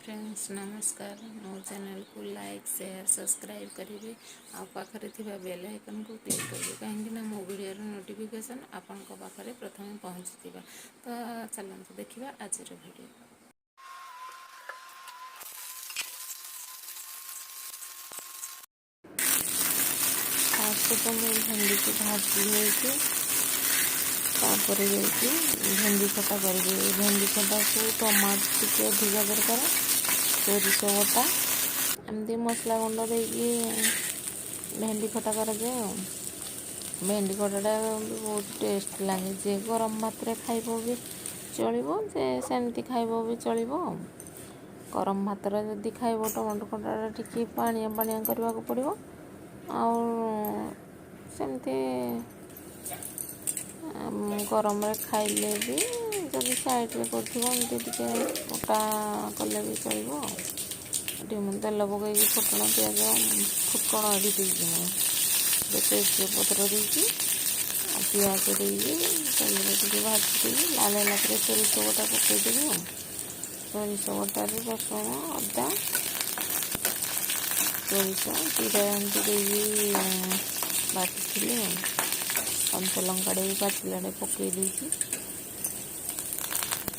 Friends, ନମସ୍କାର। ମୋ ଚ୍ୟାନେଲକୁ ଲାଇକ୍, ସେୟାର, ସବସ୍କ୍ରାଇବ୍ କରିବେ ଆଉ ପାଖରେ ଥିବା ବେଲ୍ ଆଇକନ୍କୁ କ୍ଲିକ୍ କରିବେ, କାହିଁକିନା ମୋ ଭିଡ଼ିଓର ନୋଟିଫିକେସନ୍ ଆପଣଙ୍କ ପାଖରେ ପ୍ରଥମେ ପହଞ୍ଚିଯିବ। ତ ଚାଲନ୍ତୁ ଦେଖିବା ଆଜିର ଭିଡ଼ିଓ। ଫାଷ୍ଟ ତ ମୁଁ ଭେଣ୍ଡିକୁ ଭାଜି ନେଇକି ତାପରେ ଯାଇକି ଭେଣ୍ଡି ଖଟା କରିବି। ଭେଣ୍ଡି ଖଟାକୁ ଟମାଟୋ ଟିକେ ଅଧିକା ଦରକାର, ସୋରିଷ ବଟା, ଏମିତି ମସଲା ଗୁଣ୍ଡ ଦେଇକି ଭେଣ୍ଡି ଖଟା କରାଯାଏ। ଆଉ ଭେଣ୍ଡି ଖଟାଟା ବି ବହୁତ ଟେଷ୍ଟ ଲାଗେ। ଯେ ଗରମ ଭାତରେ ଖାଇବ ବି ଚଳିବ, ଯେ ସେମିତି ଖାଇବ ବି ଚଳିବ। ଆଉ ଗରମ ଭାତରେ ଯଦି ଖାଇବ, ଟମାଟୋ ଖଟାଟା ଟିକେ ପାଣିଆ ପାଣିଆ କରିବାକୁ ପଡ଼ିବ। ଆଉ ସେମିତି ଗରମରେ ଖାଇଲେ ବି ଯଦି ସାଇଡ଼୍ରେ କରୁଥିବ, ଏମିତି ଟିକେ ମୋଟା କଲେ ବି ଚଳିବ। ଆଉ ଏଠି ମୁଁ ତେଲ ପକେଇକି ଫୁଟଣ, ପିଆଜ, ଫୁଟଣ ଏଠି ଦେଇଛି ମୁଁ, ତେଜପତ୍ର ଦେଇକି ଆଉ ପିଆଜ ଦେଇକି ତେଲରେ ଟିକେ ଭାଜି ଦେଇକି ଲାଲ ହେଲା ପରେ ସୋରିଷ ବଟା ପକେଇଦେବି। ଆଉ ସୋରିଷ ବଟାରେ ରସୁଣ, ଅଦା, ସୋରିଷ, ଜିରା ଏମିତି ଦେଇକି ବାଟିଥିଲି। ଆଉ କଞ୍ଚା ଲଙ୍କାଟେ ବି ପାଚିଲାଟେ ପକେଇ ଦେଇଛି।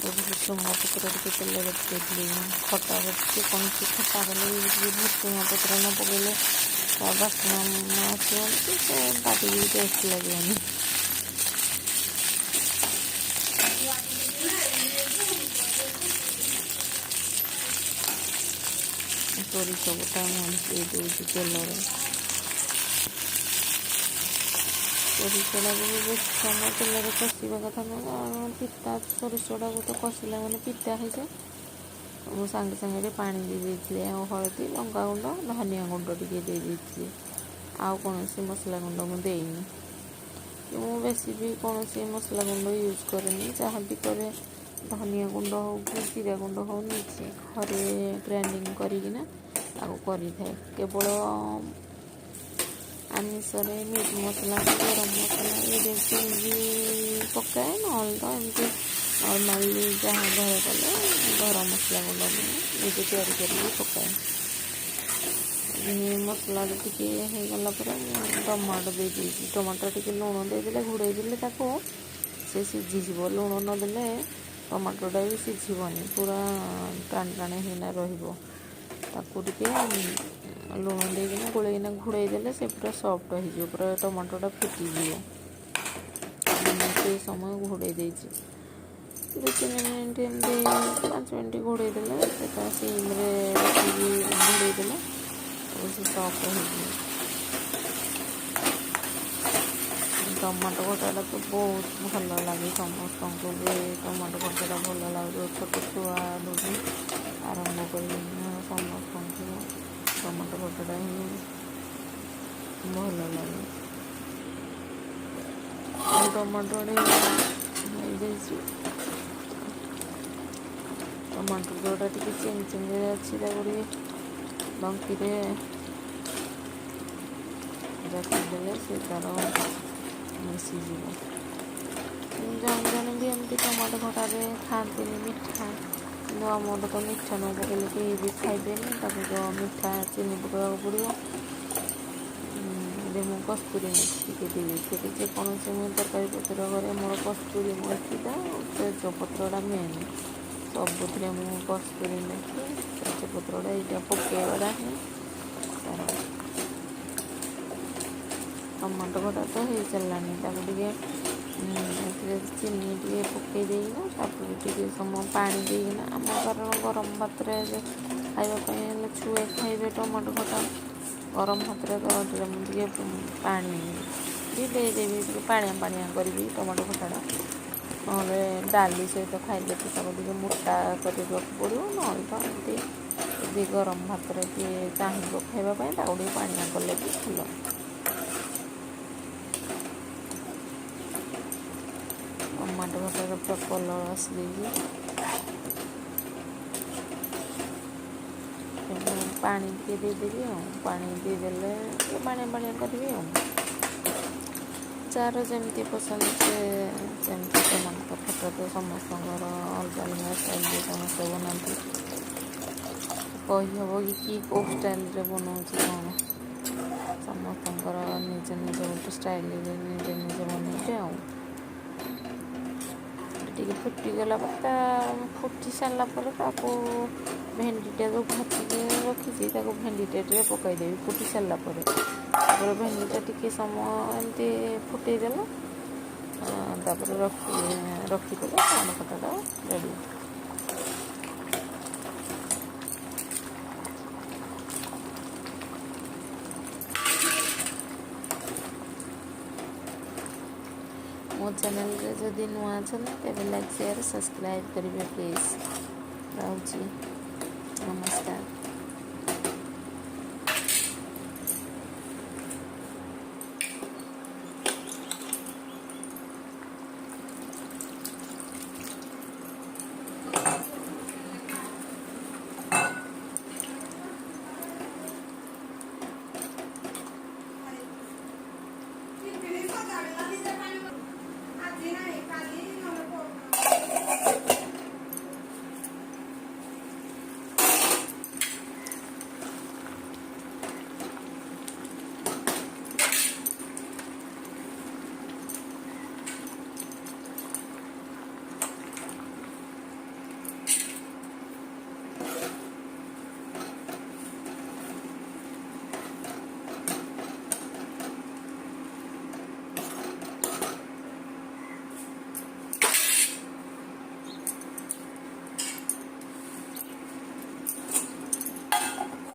ଭୃଷୁଙ୍ଗା ପତ୍ର ଟିକେ ତେଲରେ ପକେଇଥିଲି। ଖଟା, ଯେକୌଣସି ଖଟା କଲେ ବି ଟିକେ ଭୃଷୁଙ୍ଗା ପତ୍ର ନ ପକେଇଲେ ତା ବାସ୍ନା ଆସିବନି କି ସେ ପାଟିକି ବି ଟେଷ୍ଟ ଲାଗିବନି। ସୋରିଷ ବଟା ମୁଁ ଦେଇ ଦେଉଛି ତେଲରେ। ସୋରିଷଟାକୁ ବି ବେଶୀ ସମୟ ତେଲରେ କଷିବା କଥା ନୁହେଁ, କାରଣ ପିତା, ସୋରିଷଟାକୁ ତ କଷିଲା ମାନେ ପିତା ହେଇଯାଏ। ମୁଁ ସାଙ୍ଗେ ସାଙ୍ଗେ ପାଣି ଦେଇ ଦେଇଥିଲି ଆଉ ହଳଦୀ, ଲଙ୍କାଗୁଣ୍ଡ, ଧନିଆ ଗୁଣ୍ଡ ଟିକେ ଦେଇ ଦେଇଥିଲି। ଆଉ କୌଣସି ମସଲା ଗୁଣ୍ଡ ମୁଁ ଦେଇନି। ମୁଁ ବେଶୀ ବି କୌଣସି ମସଲା ଗୁଣ୍ଡ ୟୁଜ୍ କରେନି। ଯାହା ବି କରେ, ଧନିଆ ଗୁଣ୍ଡ ହଉ କି ଜିରା ଗୁଣ୍ଡ ହଉ, ନିଜେ ଘରେ ଗ୍ରାଇଣ୍ଡିଙ୍ଗ କରିକିନା ତାକୁ କରିଥାଏ। କେବଳ ଆମିଷରେ ମିଟ୍ ମସଲା, ଗରମ ମସଲା ଏଇଟା କିଣିକି ପକାଏ। ନହେଲେ ତ ଏମିତି ନର୍ମାଲି ଯାହା ଘରେ କଲେ ଗରମ ମସଲା ଗୁଣ୍ଡ ମୁଁ ନିଜେ ତିଆରି କରିକି ପକାଏ। ମସଲାଟା ଟିକେ ହେଇଗଲା ପରେ ମୁଁ ଟମାଟୋ ଦେଇଦେଇଛି। ଟମାଟୋ ଟିକେ ଲୁଣ ଦେଇଦେଲେ, ଘୋଡ଼େଇ ଦେଲେ ତାକୁ ସେ ସିଝିଯିବ। ଲୁଣ ନଦେଲେ ଟମାଟୋଟା ବି ସିଝିବନି, ପୁରା ଟାଣ ଟାଣ ହେଇକିନା ରହିବ। ତାକୁ ଟିକେ ଲୁଣ ଦେଇକିନା ଗୋଳେଇକିନା ଘୋଡ଼େଇ ଦେଲେ ସେ ପୁରା ସଫ୍ଟ ହେଇଯିବ, ପୁରା ଟମାଟୋଟା ଫିଟିଯିବ। ମୁଁ ସେଇ ସମୟ ଘୋଡ଼େଇ ଦେଇଛି 2-3 ମିନିଟ୍, ଏମିତି 5 ମିନିଟ୍ ଘୋଡ଼େଇ ଦେଲେ, ସେଟା ସିମ୍ରେ ରଖିକି ଘୋଡ଼େଇ ଦେଲେ ସେ ସଫ୍ଟ ହେଇଯିବ। ଟମାଟୋ ଖଟାଟା ତ ବହୁତ ଭଲ ଲାଗେ ସମସ୍ତଙ୍କୁ ବି। ଟମାଟୋ ଖଟାଟା ଭଲ ଲାଗୁଥିବ, ଛୋଟ ଛୁଆଠୁ ବି ଆରମ୍ଭ କରିକିନା ସମସ୍ତଙ୍କୁ ଟମାଟୋ ଖଟାଟା ହିଁ ଭଲ ଲାଗେ। ଆଉ ଟମାଟୋ ହେଇଯାଇଛି। ଟମାଟୋ ଯେଉଁଟା ଟିକେ ଚେଙ୍ଗ ଅଛି, ତାକୁ ଟିକେ ଡଙ୍କିରେ ଦେଲେ ସେ ତା'ର ମିଶିଯିବ। ଜଣେ ଜଣେ ବି ଏମିତି ଟମାଟୋ ଖଟାରେ ଖାଆନ୍ତିନି ମିଠା, କିନ୍ତୁ ଆମର ତ ମିଠା ନ ପକେଇଲେ କେହି ବି ଖାଇବେନି। ତାକୁ ତ ମିଠା ଚିନି ପକାଇବାକୁ ପଡ଼ିବ। ଏବେ ମୁଁ କସ୍ତୁରୀ ମେଥି ଟିକେ ଦେଇଦେଇଥିଲି। ଯେକୌଣସି ମୁଁ ତରକାରୀ ପତ୍ର କରେ, ମୋର କସ୍ତୁରୀ ମେଥିଟା, ତେଜପତ୍ରଟା ମେନ୍। ସବୁଥିରେ ମୁଁ କସ୍ତୁରୀ ମେଥି, ତେଜପତ୍ରଟା ଏଇଟା ପକାଇବାଟା ହିଁ ତାର। ଟମାଟୋ ଖଟା ତ ହେଇସାରିଲାଣି। ତାକୁ ଟିକେ ଏଥିରେ ଚିନି ଟିକେ ପକାଇ ଦେଇକିନା, ତାପରେ ଟିକେ ସମୟ ପାଣି ଦେଇକିନା ଆମ, କାରଣ ଗରମ ଭାତରେ ଖାଇବା ପାଇଁ ହେଲେ ଛୁଆ ଖାଇବେ ଟମାଟୋ ଖଟା ଗରମ ଭାତରେ, ତ ଏଥିରେ ମୁଁ ଟିକେ ପାଣି ବି ଦେଇଦେବି। ଟିକେ ପାଣିଆ ପାଣିଆ କରିବି ଟମାଟୋ ଖଟାଟା। ନହେଲେ ଡାଲି ସହିତ ଖାଇଲେ ତ ତାକୁ ଟିକେ ମୋଟା କରିବାକୁ ପଡ଼ିବ। ନହେଲେ ତ ଏମିତି ଯଦି ଗରମ ଭାତରେ କିଏ ଚାହିଁବ ଖାଇବା ପାଇଁ, ତାକୁ ଟିକେ ପାଣିଆ କଲେ ବି ଭଲ। ଟମାଟୋ ଖଟାର ପୁରା କଲର୍ ଆସିଯାଇଛି। ପାଣି ଟିକେ ଦେଇଦେବି। ଆଉ ପାଣି ଦେଇଦେଲେ ଟିକେ ପାଣିଆ ପାଣିଆ କରିବି। ଆଉ ଯାହାର ଯେମିତି ପସନ୍ଦ ସେ ସେମିତି। ଟମାଟୋ ଖଟା ତ ସମସ୍ତଙ୍କର ଅଲଗା ଅଲଗା ଷ୍ଟାଇଲରେ ସମସ୍ତେ ବନାନ୍ତି। କହିହେବ କି କିଏ କେଉଁ ଷ୍ଟାଇଲ୍ରେ ବନଉଛି କ'ଣ। ସମସ୍ତଙ୍କର ନିଜ ନିଜ ଗୋଟେ ଷ୍ଟାଇଲ୍ରେ ନିଜେ ନିଜେ ବନେଇବେ। ଆଉ ଟିକେ ଫୁଟିଗଲା ପରେ, ତା ଫୁଟି ସାରିଲା ପରେ ତାକୁ ଭେଣ୍ଡିଟା ଯେଉଁ ଭାଜିକି ରଖିଛି, ତାକୁ ଭେଣ୍ଡିଟା ଟିକେ ପକାଇଦେବି ଫୁଟି ସାରିଲା ପରେ। ତାପରେ ଭେଣ୍ଡିଟା ଟିକେ ସମୟ ଏମିତି ଫୁଟେଇଦେଲେ, ତାପରେ ରଖିଦେଲେ ଟମାଟୋ ଖଟାଟା ରେଡ଼ି। ମୋ ଚ୍ୟାନେଲରେ ଯଦି ନୂଆ ଅଛନ୍ତି, ତେବେ ଲାଇକ୍, ସେୟାର, ସବସ୍କ୍ରାଇବ୍ କରିବେ ପ୍ଲିଜ୍। ରହୁଛି।